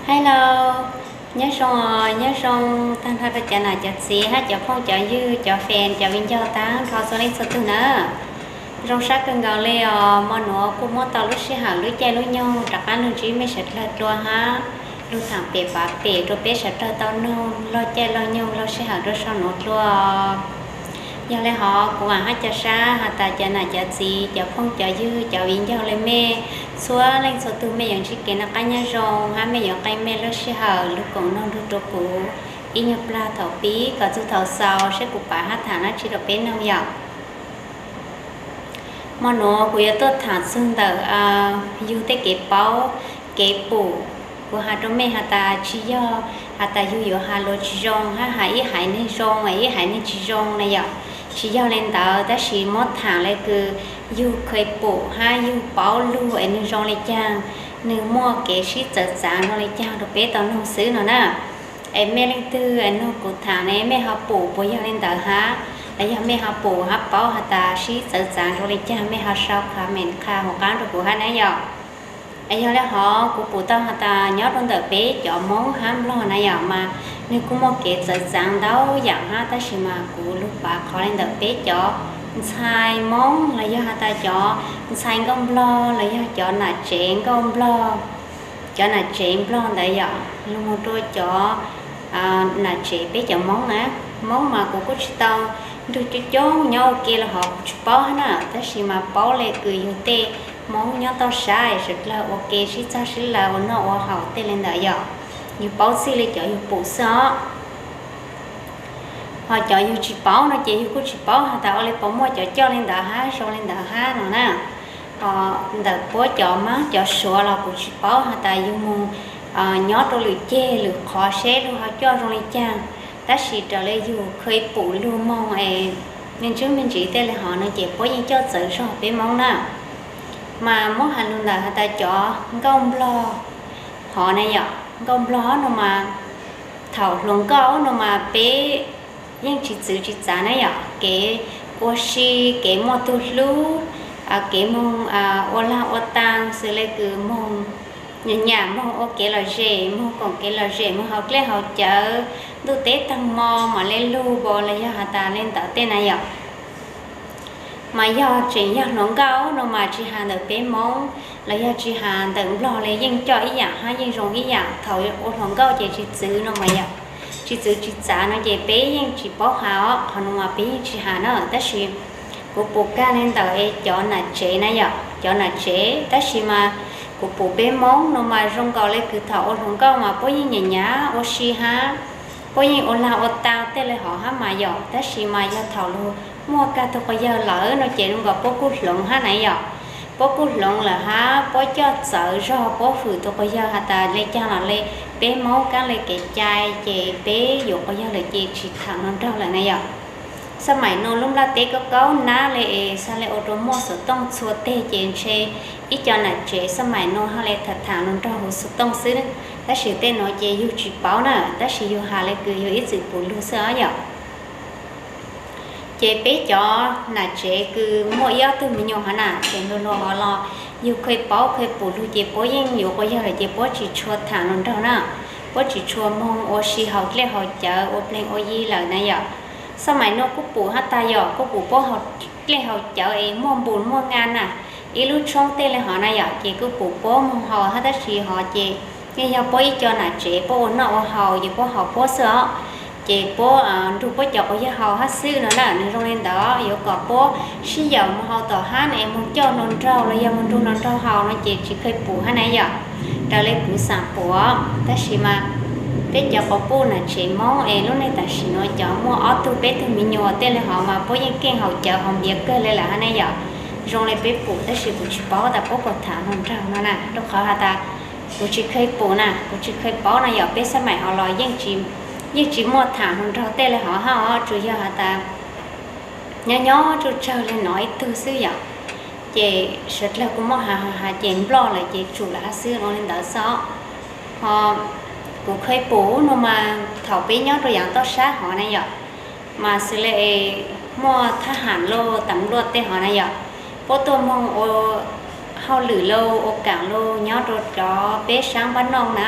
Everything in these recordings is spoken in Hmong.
Hello, nyob zoo, nyob zoo tag nrho rau cov nam cov txiv hab cov phooj cov ywg, cov fan, cov viv ncaus tag nrho txhua leej txhua tug na. Zoo sab kawg nkaus li os, mo nuav kuj muab tau lub sij hawm lub caij lub nyoog rov qab lug ntsib mej sawv dlawg dlua hab lug thaam pem pav pem rua peb sawv dlawg tau noog laug caij laug nyoog laug sij hawm rua sau nuav dlua. Yog le hov kuv vaam hab ca sab has tas cov nam cov txiv, cov phooj cov ywg, cov viv ncaus le mej txhua leej txhua tug mej yuav ntsib kev noj qab nyob zoo hab mej yuav qee mej lub sij hawm lug koom noog nrug rua kuv ib nyuag plag thaum pib kom txug thaum xaus saib kuv pav hab thaam dlaab tsi rua peb noog yom. Mo nuav kuv yuav tuaj thaam txug ntawm yug tej kev paub, kev pum. Kuv has rua mej has tas tsi yog has tas yug yuav has lug tsi zoo hab has ib haiv neeg zoo es ib haiv neeg tsi zoo na yom. Tsi yog le ntawd tab sis muab thaam le kws yug kheev pum hab yug paub lug es nwg zoo le caag, nwg muaj kev sib txawv txaav zoo le caag rua peb tau noog xwb no na. Es mej leej twg noog kuv thaam ne mej ho pum puas yog le ntawd hab, los yog mej ho pum hab paub has tas sib txawv txaav zoo le caag mej ho sau comment qha huv qaab rua kuv hab na yom. Es yog le hov kuv pum tau has tas nyob rua ntawm peb cov Moob hab Nplog na yom mas nwg kuj muaj kev txawv txaav ntau yaam hab tab sis mas kuv lug pav qhov le ntawm peb cov ntxhais Moob los yog has tas cov ntxhais nkauj Nplog los yog cov nam tsev nkauj Nplog, cov nam tsev Nplog ntawd yom, lug moog rua cov nam tsev peb cov Moob na. Moob mas kuv kuj tsi tau nrug coob coob nyob ua ke los hov kuv tsi paub hab na, tab sis mas paub le kws yug tej Moob nyob toj sab sawv dlawg ua ke sib txag sib law ua noj ua haus tej le ntawd yom. Yug paub txij le cov yug pum xwb os. Ho cov yug tsi paub no ces yug kuj tsi paub has tas ua le puas muaj cov coj le ntawd hab zoo le ntawd hab no na. Ho ntawm puab cov Mab cov Suav los kuv tsi paub has tas yug moog nyob rua lwm ceg lwm qhov seb lug ho coj zoo le caag. Tab sis raws le yug kheev pum lug moog es me ntsis me ntsis tej le hov no ces puab yeej coj txawv zog peb Moob na. Mas muab has lug ntawm has tas cov nkauj Nplog hov na yom, nkauj Nplog no mas thaum hluas nkauj no mas peb yeej tsi txwv tsi txav na yom, kev ua si, kev muaj tug hlub, kev moog ua lag ua taag xws le kws moog nyam nyam moog ua kev lom zem, moog koom kev lom zem, moog haus dlej haus cawv, ntuj teb taag mo mam le lug npo los yog has tas le ntawd tej na yom. Mas yog tseem yog hluas nkauj no mas tsi has ntawm peb Moob los yog tsi has ntawm Nplog le yeej coj ib yaam hab yeej zoo ib yaam. Thaum ua hluas nkauj ces tsi txwv no mas yom, tsi txwv tsi txav no ces peb yeej tsi paub has os, qhov no mas peb yeej tsi has na. Tab sis kuv pum kag le ntawm es cov nam tsev na yom, cov nam tsev tab sis mas kuv pum peb Moob no mas zoo nkaus le kws thaum ua hluas nkauj mas puab yeej nyam nyam ua si hab, puab yeej ua lag ua taag tej le hov hab mas yom, tab sis mas yog thaum lug muaj kag tug quas yawg lawm no ces zoo nkaus puab kuj hloov hab na yom. Puab kuj hloov lawm hab puab coj txawv zog, puab hwm tug quas yawg has tas le caag los le, peb Moob kaab le kev cai ces peb yuav quas yawg lawm ces tsi thaam hluas nraug lawm na yom. Xab maim nuav lub nplaj teb kaub kaub nab le es xaa le ua rua muaj xuv tooj txhua teg ces ntshe ib co nam tsev xab maim nuav hab le thaam hluas nraug huv xuv tooj xwb, tab sis tej nuav ces yug tsi paub na, tab sis yug has le kws yug ib txwm pum lug xwb os yom. Ces peb cov nam tsev kws muaj ib ob tug me nyuam hov na ces luag luag hov los yug kheev paub kheev pum lug ces puab yeej yuav quas yawg lawm ces puab tsis tshua tham hluas nraug na. Puab tsis tshua moog ua si haus dlej haus cawv ua pleeg ua yi lawm na yom. Xab maim nuav kuj pum hab tag yom, kuj pum puab haus dlej haus cawv es muaj npus muaj ngaa na, ib lub tshoob tej le hov na yom, ces kuj pum puab moog haus hab tab sis hov ces yeej yog puab ib co nam tsev puab ua noj ua haus ces puab haus puab xwb os. Ces puab nrug puab cov quas yawg haus hab xwb no na, nws zoo li ntawd yuav kom puab sib yaum moog haus tom hab es moog coj hluas nraug los yog moog nrug hluas nraug haus no ces tsis kheev pum hab na yom. Raws le kuv xaam pum os, tab sis mas peb cov quas puj nam tsev Moob es lub neej tam sim nuav cov muaj ob tug peb tug me nyuam tej le hov mas puab yeej keej haus cawv haus npiav kawg le lawm hab na yom. Zoo le peb pum tab sis kuv tsis paub tas puab puas tham hluas nraug no na, rau qhov has tas kuv tsis kheev pum na, kuv tsis kheev paub na yom. Peb xab maim hov los yeej tsis muaj tham hluas nraug tej le hov hab os, tsuas yog has tas nyob nyob tsuj tsawg le no ib tug xwb yom. Ces sawv dlawg kuj muab has has ces nploj lawm ces tsum lawm hab xwb no li ntawd xwb os. Ho kuv kheev pum no mas thaum peb nyob rau yaav toj sab hov na yom, mas xws le muaj thab ham lauj tas npluaj tej hov na yom, puab tuaj moog ua hauj lwm lauj ua kaam lauj nyob rau cov peb saab npab nooj na,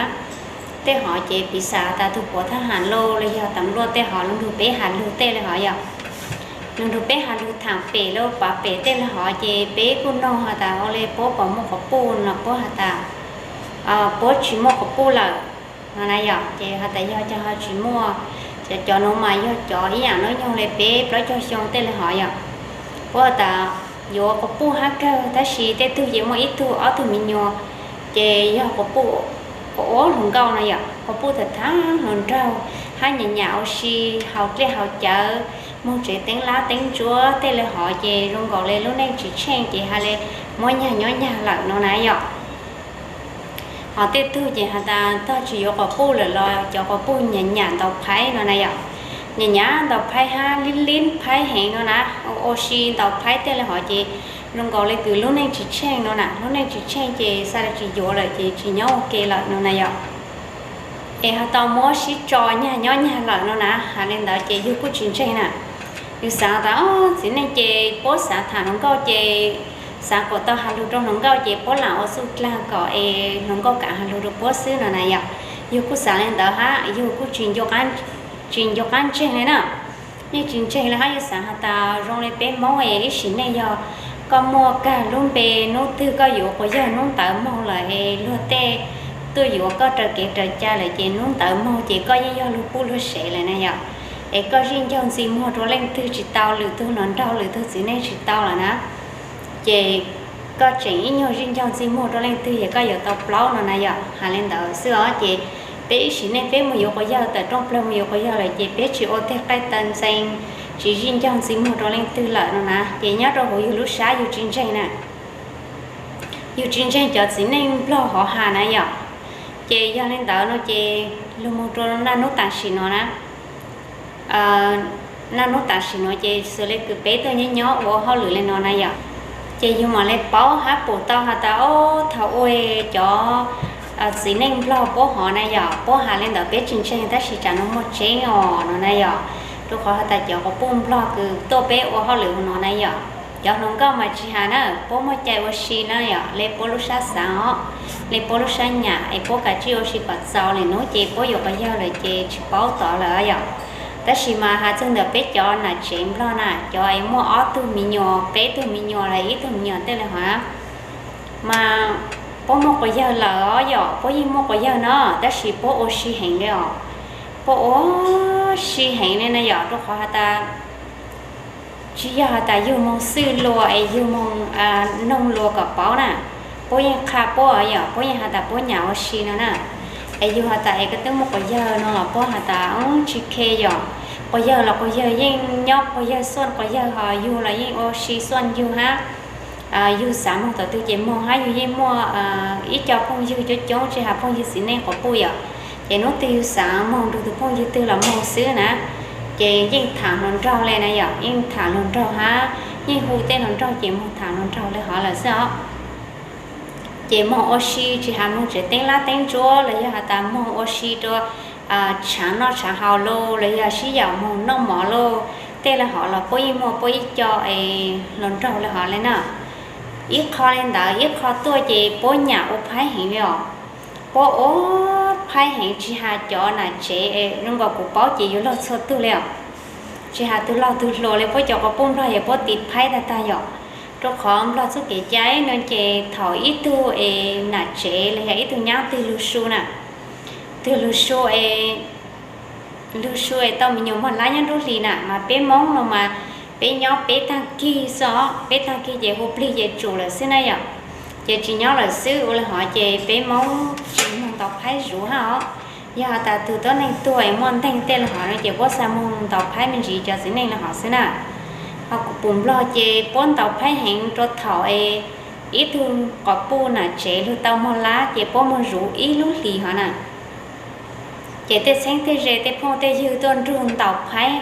Tej hov ces piv xam tas tug puav thaj ham lauj los yog tas npluaj tej hov lug nrug peb has lug tej le hov yom. Lug nrug peb has lug thaam pem lauj, pav pem tej le hov ces peb kuj noog has tas ua le puab puas muaj quas puj no, puab has tas puab tsis muaj quas puj lawm no na yom. Ces has tas yog cov ho tsis muaj, cov cov nuav mas yog cov ib yaam nuav nyoog le peb plaub caug xyoo tej le hov yom. Puab has tas yuav quas puj hab kawg, tab sis tej tug ces muaj ib tug ob tug me nyuam ces yog quas puj ua hluas nkauj no yom, quas puj tham tham hluas nraug hab nyam nyam ua si, haus dlej haus cawv, moog tsev teeb lab teeb ntsuab tej le hov ces zoo nkaus le lub neej tsis tsheej ces has le muab nyag nyob nyag lawm no na yom. Hos tej tug ces has tas tog tsis yuav quas puj lawm los cov quas puj nyam nyam ntaus phaib no na yom. Nyam nyam ntaus phaib hab lib lib phaib heev no na, ua si ntaus phaib tej le hov ces zoo nkaus le kws lub neej tsis tsheej no na, lub neej tsis tsheej ces xaa le tsis yuav lawm ces tsis nyob ua ke lawm no na yom. Es ho tau muab sib tso nyag nyob nyag lawm no na, has le ntawd ces yug kuj tsis ntseeg na. Yug xaav tas txiv neej ces puab xaav tham hluas nkauj ces xaav kuas tau has lug rau hluas nkauj ces puab lam ua txuj dlaag kom es hluas nkauj kam has lug rau puab xwb no na yom. Yug kuj xaav le ntawd hab yug kuj tsis nco qab ntseeg le na. Yeej tsis ntseeg le hab yug xaav has tas zoo le peb Moob es ib sim neej yog koj muaj kag lub npe, nub twg koj yuav quas yawg nub ntawd moog lawm es luag tej tuaj yuav koj raws kev raws cai lawm ces nub ntawd moog ces koj yeej yog luag puj luag sev lawm na yom. Es koj zij ncaug ntxi muag rua leej twg tsis tau, lwm tug hluas nraug lwm tug txiv neej tsis tau lawm na. Ces koj tseem ib nyuag zij ncaug ntxi muag rua leej twg ces koj yuav tau plaub no na yom. Has le ntawd xwb os. Ces peb ib sim neej peb moog yuav quas yawg, tawm rooj plawg moog yuav quas yawg lawm ces peb tsis ua tej qaij taw ntxeev, tsis zij ncaug ntxi muag rua leej twg lawm no na. Ces nyob rau huv yug lub sab yug tsis ntseeg na, yug tsis ntseeg cov txiv neej nplog hov has na yom. Ces yog le ntawd no ces lug moog rua naj nub tam sim no na, naj nub tam sim no ces xws le kws peb tuaj nyob nyob ua hauj lwm le no na yom. Ces yug mam le paub hab pum tau has tas o, thaum ub cov txiv neej nplog puab hov na yom, puab has le ntawd peb tsis ntseeg tab sis tsam nuav muaj tseeb os no na yom. Rua qhov has tas cov quas puj nplog kws tuaj peb ua hauj lwm no na yom, cov hluas nkauj mas tsis has na, puab muaj cai ua si na yom, le puab lub sab xaav os, le puab lub sab nyam es puab kav tsij ua si kom txaus, lwm nub ces puab yuav quas yawg lawm ces tsis paub tod lawm yom. Tab sis mas has txug ntawm peb cov nam tsev nplog na, cov es muaj ob tug me nyuam, peb tug me nyuam los ib tug me nyuam tej le hov na, mas puab muaj quas yawg lawm os yom, puab yeej muaj quas yawg no, tab sis puab ua si heev le os. Puab ua si heev le na yom, rua qhov has tas tsis yog has tas yug moog xwj lua es yug moog noog lua kom paub na. Puab yeej qha puab yom, puab yeej has tas puab nyam ua si no na. Es yug has tas es koj twb muaj quas yawg no los puab has tas tsis khe yom, quas yawg los quas yawg yeej nyob quas yawg xuaj quas yawg, ho yug los yeej ua si xuaj yug hab. Yug xaav moog tom twg ces moog hab, yug yeej muaj ib co phooj ywg coob coob tsis has phooj ywg txiv neej quas puj yom. Ces nub twg yug xaav moog nrug tug phooj ywg twg los moog xwb na. Ces yeej thaam hluas nraug le na yom, yeej thaam hluas nraug hab, yeej hu tej hluas nraug ces moog thaam hluas nraug le hov lawm xwb os. Ces moog ua si tsis has moog tsev teeb lab teeb ntsuab los yog has tas moog ua si rua tshaav noj tshaav haus lauj los yog sib yaum moog noj mov lauj, tej le hov los puab yeej muaj puab ib co es hluas nraug le hov le na. Ib qho le ntawd, ib qho tuaj ces puab nyam ua phaib heev le os. Puab ua phaib heev tsis has cov nam tsev, zoo nkaus kuv paub ces yug log txhua tug le os. Tsis has tug log tug hluas le, puab cov quas puj nplog yog puab tiv phaib tag tag yom. Rua qhov nplog txuj kev cai no ces thaum ib tug es nam tsev los yog ib tug nyab twg lug su na, twg lug su es lug su es tau me nyuam mog lab nyob nruab hlis na, mas peb Moob no mas peb nyob peb taag kig xwb os, peb taag kig ces hu plig ces tsum lawm xwb na yom. Ces tsis nyob lawm xwb, ua le hov ces peb Moob tsis moog ntaus phaib zuv hab os. Yog has tas tug tuab neeg tuag es muaj nteeg tej le hov no ces puab xaa moog ntaus phaib me ntsis cov txiv neej le hov xwb na. Ho kuv pum nplog ces puab ntaus phaib heev rua thaum es ib tug quas puj nam tsev lug tau mog lab ces puab moog zuv ib lub hlis hov na. Ces tej txheeb tej ze tej phooj tej ywg tuaj nrug ntaus phaib,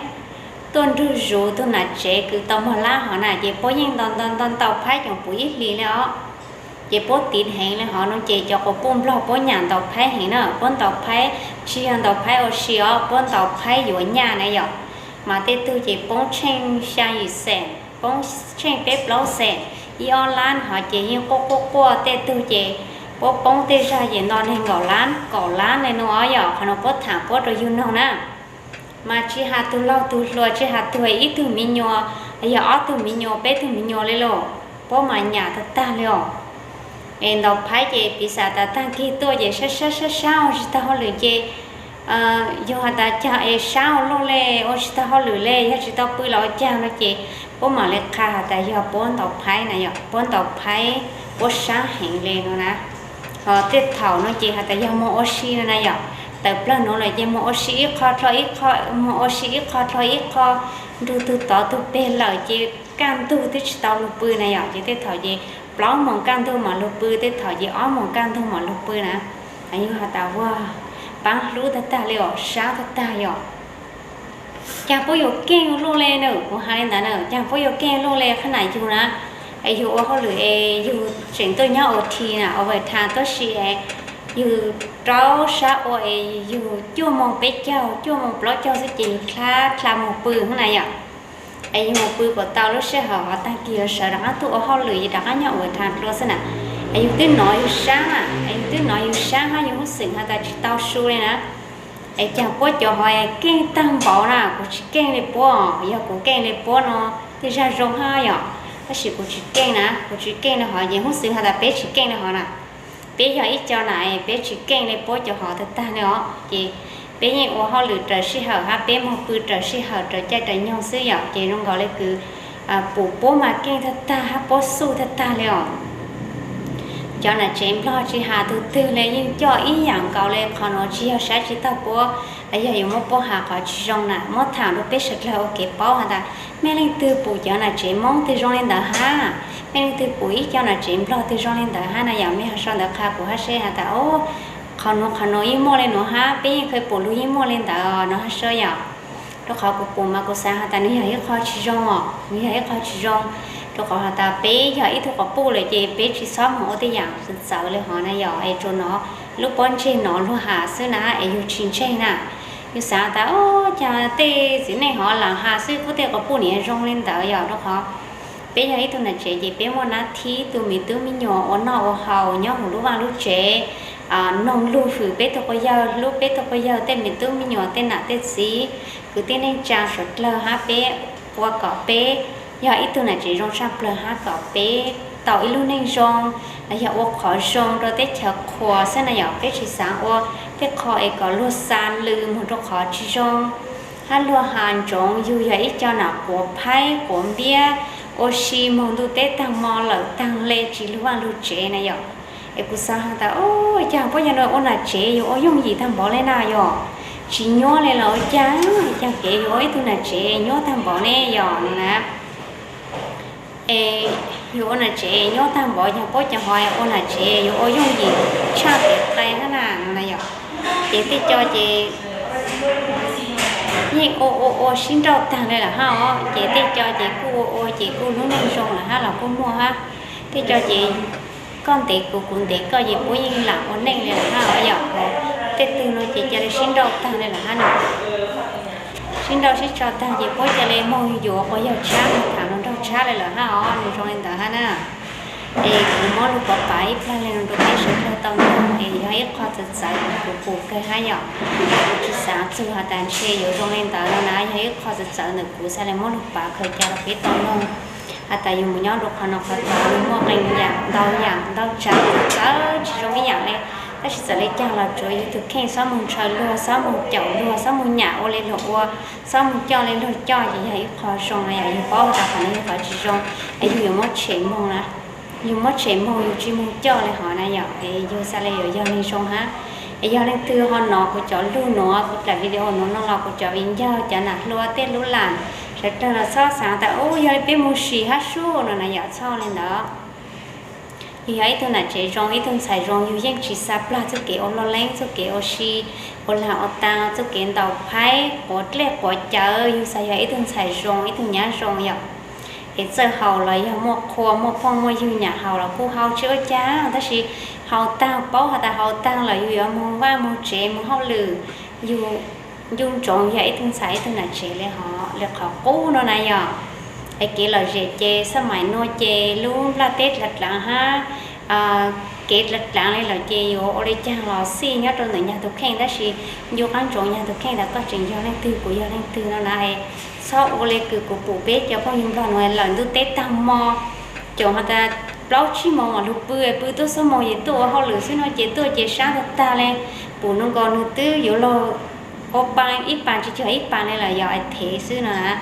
tuaj nrug zuv tug nam tsev kws tau mog lab hov na, ces puab yeej ntaus ntaus ntaus ntaus phaib coom puv ib hlis le os. Ces puab tiv heev le hov no ces cov quas puj nplog puab nyam ntaus phaib heev na, puab ntaus phaib tsis yog ntaus phaib ua si os, puab ntaus phaib yuav nyaj na yom. Mas tej tug ces poob tsheej xya yim xees, poob tsheej peb plaub xees, ib ob lab hov ces yeej quaj quaj quaj, tej tug ces Puab poob tej zag ces nto neeg nkaum lab, kaum lab le nuav yom, qhov nuav puab tham puab rua yug noog na. Mas tsi has tug laug tug hluas, tsi has tug ib tug mi nyuas, yog ob tug mi nyuas, peb tug mi nyuas le los, puab mas nyam tag tag le os. Es ntaus phaib ces piv xam tas taag kig tuaj ces sab sab sab sab ua tsi tau hauj lwm ces yog has tas caag es sab ua luaj le, ua tsi tau hauj lwm le, yog tsi tau pw los ua caag no ces puab mam le qha has tas yog puab ntaus phaib na yom, puab ntaus phaib, puab sab heev le no na. Ho tej thaum no ces has tas yog moog ua si no na yom, tawm plawg nuav lawm ces moog ua si ib qho dlhau ib qho, moog ua si ib qho dlhau ib qho, nrug tug tod tug peg lawm ces kaj ntug twb tsi tau lug pw na yom, ces tej thaum ces plaub moos kaj ntug mam lug pw, tej thaum ces ob moos kaj ntug mam lug pw na. Yog has tas ua paab hlub tag tag le os, sab tag tag yom. Caag puab yuav keej luaj le na, kuv has le ntawd na, caag puab yuav keej luaj le qhab nam yug na. Es yug ua hauj lwm es yug tseem tuaj nyob ua thi na, overtime tuab si es yug rau sab ua es yug cuaj moos peb caug, cuaj moos plaub caug xwb ces yug dlha dlha moog pw na yom. Es yug moog pw kuas tau lub sij hawm hov taag kig yuav sawv rov qaab tuaj ua hauj lwm, yug rov qaab nyob overtime dlua xwb na. Es yug twb nov yug sab na, es yug twb nov yug sab hab yug lub xeem has tas tsi tau su le na. Es caag puab cov hov keej taag npaum na, kuv tsi keej le puab, yog kuv keej le puab no tej zag zoo hab yom, tab sis kuv tsi keej na, kuv tsi keej le hov ces lub xeem has tas peb tsi keej le hov na. Peb yog ib co na, peb tsi keej le puab cov hov tag tag le os, ces peb yeej ua hauj lwm raws sij hawm hab peb moog pw raws sij hawm raws caij raws nyoog xwb yom, ces zoo nkaus le kws pum puab mas keej tag tag hab puab xuj tag tag le os. Cov nam tsev Nplog tsi has tug twg le yeej coj ib yam nkaus le, qhov nuav tsi yog sab tsi taug puab, yog yuav muab puab has qhov tsi zoo na, muab tham rua peb suav dlawg ua kev paub has tas mej leej twg pum cov nam tsev Moob twg zoo le ntawd hab, mej leej twg pum ib co nam tsev Nplog twg zoo le ntawd hab na yom, mej ho sau ntawv qha kuv hab seb has tas o, qhov nuav qhov nuav yeej muaj le nuav hab, peb yeej kheev pum lug yeej muaj le ntawd no hab seb yom. Rua qhov kuv pum mas kuv xaav has tas nwg yog ib qho tsi zoo os, nwg yog ib qho tsi zoo, rua qhov has tas peb yog ib tug quas puj lawm ces peb tsi xob moog ua tej yaam txawv txawv le hov na yom, es tsuas nov lub pob ntseg nov luag has xwb na, es yug tsi ntseeg na. Yug xaav tas o, caag tej txiv neej hov lam has xwb, puab tej quas puj niam zoo le ntawd yom, rua qhov peb yog ib tug nam tsev ces peb muaj nab thib tu me tub me nyuam ua noj ua haus nyob huv lub vaaj lub tsev, noog lug hwm peb tug quas yawg, hlub peb tug quas yawg tej me tub me nyuam tej nam tej txiv, kwv tij neej tsaa suav dlawg hab peb ua kom peb yog ib tug nam tsev zoo tshaj plawg hab kom peb tau ib lub neej zoo, yog ua qhov zoo rua teb chaws qhuas xwb na yom, peb tsi xaav ua tej qho es kom luag xa lwm moog rua qhov tsi zoo hab luag has ntsoov yug yog ib co nam quav phaib quav npiab ua si moog ntuj teb taag mo lawm taag le tsi lug vaaj lug tsev na yom. Es kuv xaav has tas o, caag puab yog ua nam tsev yug ua yooj yim taag npaum le na yom, tsi nyuab le los ua caag, caag kev yug ua ib tug nam tsev nyuab taag npaum ne yom no na. Es yug ua nam tsev nyuab taag npaum, caag puab cov hov ua nam tsev yug ua yooj yim tshaj kev qai hab na no na yom. Ces tej co ces yeej ua ua ua sib nrauj taag le lawm hab os, ces tej co ces kuj ua ua ces kuj lub neej zoo lawm hab los kuj muaj hab. Tej co ces koj ntev kuv kuv ntev koj ces puab yeej lam ua neej le lawm hab os yom. Tej tug no ces ca le sib nrauj taag le lawm hab no. Sib nrauj sib tso taag ces puab ca le moog yuav quas yawg tshab moog tham hluas nraug tshab le lawm hab os, nws zoo le ntawd hab na. Es kuv muab lug pov pam ib plag le no rua peb suav dlawg tau noog es yog ib qho txawv txawv kuv pum kawg hab yom. Kuv tsi xaav txug has tas ntshe yuav zoo le ntawd no na, yog ib qho txawv txawv ntawm kuv xaav le muab lug pav khaws ca rua peb tau noog. Has tas yug mus nyob rua qhov no qhov tod muaj qee yaam ntau yaam ntau tsav txawv txawv tsi zoo ib yaam le. Tab sis txawm le caag los tsuav yug tug kheej xob moog ntshaw luag, xob moog caum luag, xob moog nyam ua le luag ua, xob moog coj le luag coj ces yog ib qho zoo na yom. Yug paub has tas qhov no yog qhov tsi zoo, es yug yuav muab tshem moog na. Yug muab tshem moog yug tsi moog coj le hov na yom, es yug xaav le yuav yog neeg zoo hab. Es yog leej twg ho nov kuv cov lug nuav, kuv dlaim video nuav no los kuv cov viv ncaus cov nam hluas tej lub lam, sawv dlawg los txhob xaav tas u yog le peb moog sim hab sub no na yom, txhob le ntawd. Yug yog ib tug nam tsev zoo, ib tug ntxhais zoo, yug yeej tsi xa plag txuj kev ua loj leeb, txuj kev ua si, ua lag ua taa, txuj kev ntaus phaib, quav dlej quav cawv, yug xaav yog ib tug ntxhais zoo, ib tug nyab zoo yom. Es txawj haus los yog muaj qhua muaj phooj muaj ywg nyam haus los kuj haus tsi ua caag, tab sis haus taag paub has tas haus taag lawm yug yuav moog vaaj moog tsev moog hauj lwm, yug ncu ntsoov yog ib tug ntxhais ib tug nam tsev le hov le qhov qub no na yom. Es kev lom zem ces xab maim nuav ces lub nplaj teb dlav dlav hab kev dlaav li lawm ces yuav ua li cas los xij nyob rau ntawm nyag tus kheej, tab sis ncu qaab ntsoov nyag tus kheej tas koj tseem yog leej twg kuv yog leej twg no na. Txhob ua li kws kuv pum peb cov phooj ywg Nplog nuav lawm ntuj teb taag mo, caum has tas plaub tsib moos mam lug pw, pw tuaj xuab moos ces tuaj ua hauj lwm xwb no ces tuaj ces sab tag tag li. Pum nub nkaus nwg twb yuav luag ua pa ib pas tsis cuag ib pas li lawm, yog thev xwb no na,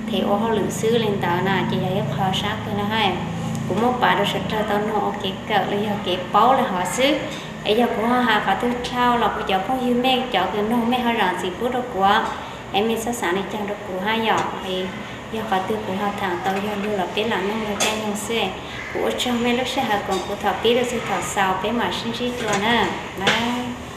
thev ua hauj lwm xwb li ntawd na ces yog ib qho sab kawg na hab. Kuv muab pav rau sawv dlawg tau noog ua kev kawm los yog kev paub li hov xwb. Es yog kuv ho has qhov twg dhau los kuv cov phooj ywg mej cov kws noog mej ho zam txim pub rau kuv, es mej txhob xaav li caag rau kuv hab yom. Yog qhov twg kuv ho tham tau yog lug los peb lam noog lug caij nyoog xwb. Kuv ua tsaug mej lub sij hawm koom kuv thaum pib rau txug thaum xaus, peb mam sib ntsib dlua na. Bye.